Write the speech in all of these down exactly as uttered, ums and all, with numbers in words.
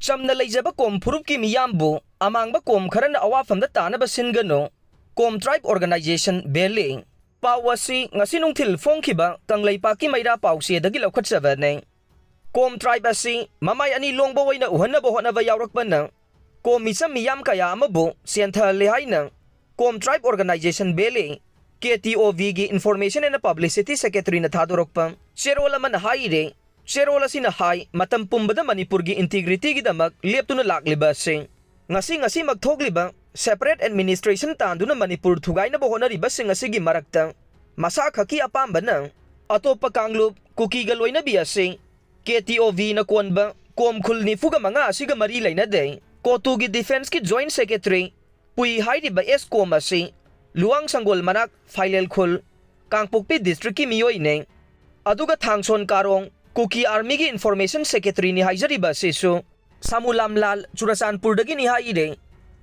ꯆꯝꯅ ꯂꯩꯖꯕ ꯀꯣꯝ ꯐꯨꯔꯨꯞꯀꯤ ꯃꯤꯌꯥꯝꯕꯨ ꯑꯃꯥꯡꯕ ꯀꯣꯝ ꯈꯔꯅ ꯑꯋꯥꯐꯝꯗ ꯇꯥꯅꯕ ꯁꯤꯟꯒꯅꯨ꯫ ꯀꯣꯝ ꯇ꯭ꯔꯥꯏꯕ ꯑꯣꯔꯒꯅꯥꯏꯖꯦꯁꯟ ꯕꯦꯂꯤ꯫ ꯄꯥꯎ ꯑꯁꯤ ꯉꯁꯤ ꯅꯨꯡꯊꯤꯜ ꯐꯣꯡꯈꯤꯕ ꯀꯪꯂꯩꯄꯥꯛꯀꯤ ꯃꯩꯔꯥ ꯄꯥꯎꯆꯦꯗꯒꯤ ꯂꯧꯈꯠꯆꯕꯅꯤ꯫ ꯀꯣꯝ ꯇ꯭ꯔꯥꯏꯕ ꯑꯁꯤ ꯃꯃꯥꯏ ꯑꯅꯤ ꯂꯣꯡꯕ ꯑꯣꯏꯅ ꯎꯍꯟꯅꯕ ꯍꯣꯠꯅꯕ ꯌꯥꯎꯔꯛꯄꯅ ꯀꯣꯝ ꯃꯤꯆꯝ ꯃꯤꯌꯥꯝ ꯀꯌꯥ ꯑꯃꯕꯨ ꯆꯦꯟꯊꯍꯜꯂꯦ ꯍꯥꯏꯅ ꯀꯣꯝ ꯇ꯭ꯔꯥꯏꯕ ꯑꯣꯔꯒꯅꯥꯏꯖꯦꯁꯟ ꯕꯦꯂꯤ, ꯀꯦ ꯇꯤ ꯑꯣ ꯚꯤꯒꯤ Information and Publicity Secretaryꯅ ꯊꯥꯗꯣꯔꯛꯄ ꯆꯦꯔꯣꯜ ꯑꯃꯅ ꯍꯥꯏꯔꯦ꯫ ꯆꯦꯔꯣꯜ ꯑꯁꯤꯅ ꯍꯥꯏ, ꯃꯇꯝ ꯄꯨꯝꯕꯗ ꯃꯅꯤꯄꯨꯔꯒꯤ ꯏꯟꯇꯤꯒ꯭ꯔꯤꯇꯤꯒꯤꯗꯃꯛ ꯂꯦꯞꯇꯨꯅ ꯂꯥꯛꯂꯤꯕ ꯑꯁꯤ ꯉꯁꯤ ꯉꯁꯤꯃꯛ ꯊꯣꯛꯂꯤꯕ ꯁꯦꯄꯔꯦꯠ ꯑꯦꯗꯃꯤꯅꯤꯁꯇ꯭ꯔꯦꯁꯟ ꯇꯥꯟꯗꯨꯅ ꯃꯅꯤꯄꯨꯔ ꯊꯨꯒꯥꯏꯅꯕ ꯍꯣꯠꯅꯔꯤꯕꯁꯤꯡ ꯑꯁꯤꯒꯤ ꯃꯔꯛꯇ ꯃꯁꯥ ꯈꯛꯀꯤ ꯑꯄꯥꯝꯕꯅ ꯑꯇꯣꯞꯄ ꯀꯥꯡꯂꯨꯞ ꯀꯨꯀꯤꯒ ꯂꯣꯏꯅꯕꯤ ꯑꯁꯤ ꯀꯦ ꯇꯤ ꯑꯣ ꯚꯤꯅ ꯀꯣꯟꯕ ꯀꯣꯝ ꯈꯨꯜ ꯅꯤꯐꯨꯒ ꯃꯉꯥ ꯑꯁꯤꯒ ꯃꯔꯤ ꯂꯩꯅꯗꯦ꯫ ꯀꯣꯇꯨꯒꯤ ꯗꯤꯐꯦꯟꯁꯀꯤ ꯖꯣꯏꯟꯠ ꯁꯦꯀ꯭ꯔꯦꯇꯔꯤ ꯄꯨꯏ ꯍꯥꯏꯔꯤꯕ ꯑꯦꯁ ꯀꯣꯝ ꯑꯁꯤ ꯂꯨꯋꯥꯡ ꯁꯪꯒꯣꯜ ꯃꯅꯥꯛ ꯐꯥꯏꯂꯦꯜ ꯈꯨꯜ ꯀꯥꯡꯄꯣꯛꯄꯤ ꯗꯤꯁꯇ꯭ꯔꯤꯛꯀꯤ ꯃꯤꯑꯣꯏꯅꯤ꯫ ꯑꯗꯨꯒ ꯊꯥꯡꯁꯣꯟ ꯀꯥꯔꯣꯡ ꯀꯨꯀꯤ ꯑꯥꯔꯃꯤꯒꯤ ꯏꯟꯐꯣꯔꯃꯦꯁꯟ ꯁꯦꯀ꯭ꯔꯦꯇꯔꯤꯅꯤ ꯍꯥꯏꯖꯔꯤꯕ ꯑꯁꯤꯁꯨ ꯁꯥꯃꯨ ꯂꯥꯝꯂꯥꯜ ꯆꯨꯔꯆꯥꯟꯄꯨꯔꯗꯒꯤꯅꯤ ꯍꯥꯏꯔꯦ꯫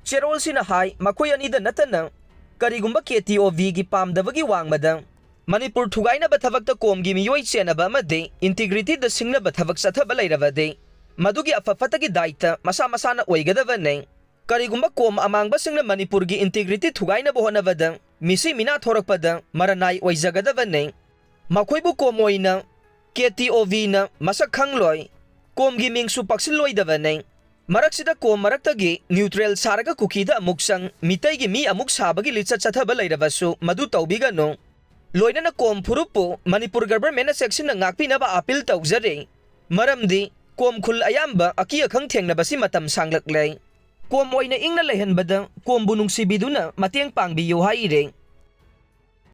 ꯆꯦꯔꯣꯜꯁꯤꯅ ꯍꯥꯏ, ꯃꯈꯣꯏ ꯑꯅꯤꯗ ꯅꯠꯇꯅ ꯀꯔꯤꯒꯨꯝꯕ ꯀꯦ ꯇꯤ ꯑꯣ ꯚꯤꯒꯤ ꯄꯥꯝꯗꯕꯒꯤ ꯋꯥꯡꯃꯗ ꯃꯅꯤꯄꯨꯔ ꯊꯨꯒꯥꯏꯅꯕ ꯊꯕꯛꯇ ꯀꯣꯝꯒꯤ ꯃꯤꯑꯣꯏ ꯆꯦꯟꯅꯕ ꯑꯃꯗꯤ ꯏꯟꯇꯤꯒ꯭ꯔꯤꯇꯤꯗ ꯁꯤꯡꯅꯕ ꯊꯕꯛ ꯆꯠꯊꯕ ꯂꯩꯔꯕꯗꯤ ꯃꯗꯨꯒꯤ ꯑꯐ ꯐꯠꯇꯒꯤ ꯗꯥꯏꯇ ꯃꯁꯥ ꯃꯁꯥꯅ ꯑꯣꯏꯒꯗꯕꯅꯤ꯫ ꯀꯔꯤꯒꯨꯝꯕ ꯀꯣꯝ ꯑꯃꯥꯡꯕꯁꯤꯡꯅ ꯃꯅꯤꯄꯨꯔꯒꯤ ꯏꯟꯇꯤꯒ꯭ꯔꯤꯇꯤ ꯊꯨꯒꯥꯏꯅꯕ ꯍꯣꯠꯅꯕꯗ ꯃꯤꯁꯤ ꯃꯤꯅꯥ ꯊꯣꯔꯛꯄꯗ ꯃꯔꯅꯥꯏ ꯑꯣꯏꯖꯒꯗꯕꯅꯤ꯫ ꯃꯈꯣꯏꯕꯨ ꯀꯣꯝ ꯑꯣꯏꯅ ꯀꯦ ꯇꯤ ꯑꯣ ꯚꯤꯅ ꯃꯁꯛ ꯈꯪꯂꯣꯏ, ꯀꯣꯝꯒꯤ ꯃꯤꯡꯁꯨ ꯄꯛꯁꯤꯜꯂꯣꯏꯗꯕꯅꯤ꯫ ꯃꯔꯛꯁꯤꯗ ꯀꯣꯝ ꯃꯔꯛꯇꯒꯤ ꯅ꯭ꯌꯨꯇ꯭ꯔꯦꯜ ꯁꯥꯔꯒ ꯀꯨꯀꯤꯗ ꯑꯃꯨꯛ ꯆꯪ, ꯃꯤꯇꯩꯒꯤ ꯃꯤ ꯑꯃꯨꯛ ꯁꯥꯕꯒꯤ ꯂꯤꯆꯠ ꯆꯠꯊꯕ ꯂꯩꯔꯕꯁꯨ ꯃꯗꯨ ꯇꯧꯕꯤꯒꯅꯨ꯫ ꯂꯣꯏꯅꯅ ꯀꯣꯝ ꯐꯨꯔꯨꯞꯄꯨ ꯃꯅꯤꯄꯨꯔ ꯒꯚꯔꯟꯃꯦꯟꯅ ꯆꯦꯛꯁꯤꯟꯅ ꯉꯥꯛꯄꯤꯅꯕ ꯑꯥꯄꯤꯜ ꯇꯧꯖꯔꯤ꯫ ꯃꯔꯝꯗꯤ ꯀꯣꯝ ꯈꯨꯜ ꯑꯌꯥꯝꯕ ꯑꯀꯤ ꯑꯈꯪ ꯊꯦꯡꯅꯕꯁꯤ ꯃꯇꯝ ꯁꯥꯡꯂꯛꯂꯦ꯫ ꯀꯣꯝ ꯑꯣꯏꯅ ꯏꯪꯅ ꯂꯩꯍꯟꯕꯗ ꯀꯣꯝꯕꯨ ꯅꯨꯡꯁꯤꯕꯤꯗꯨꯅ ꯃꯇꯦꯡ ꯄꯥꯡꯕꯤꯌꯨ ꯍꯥꯏꯔꯦ꯫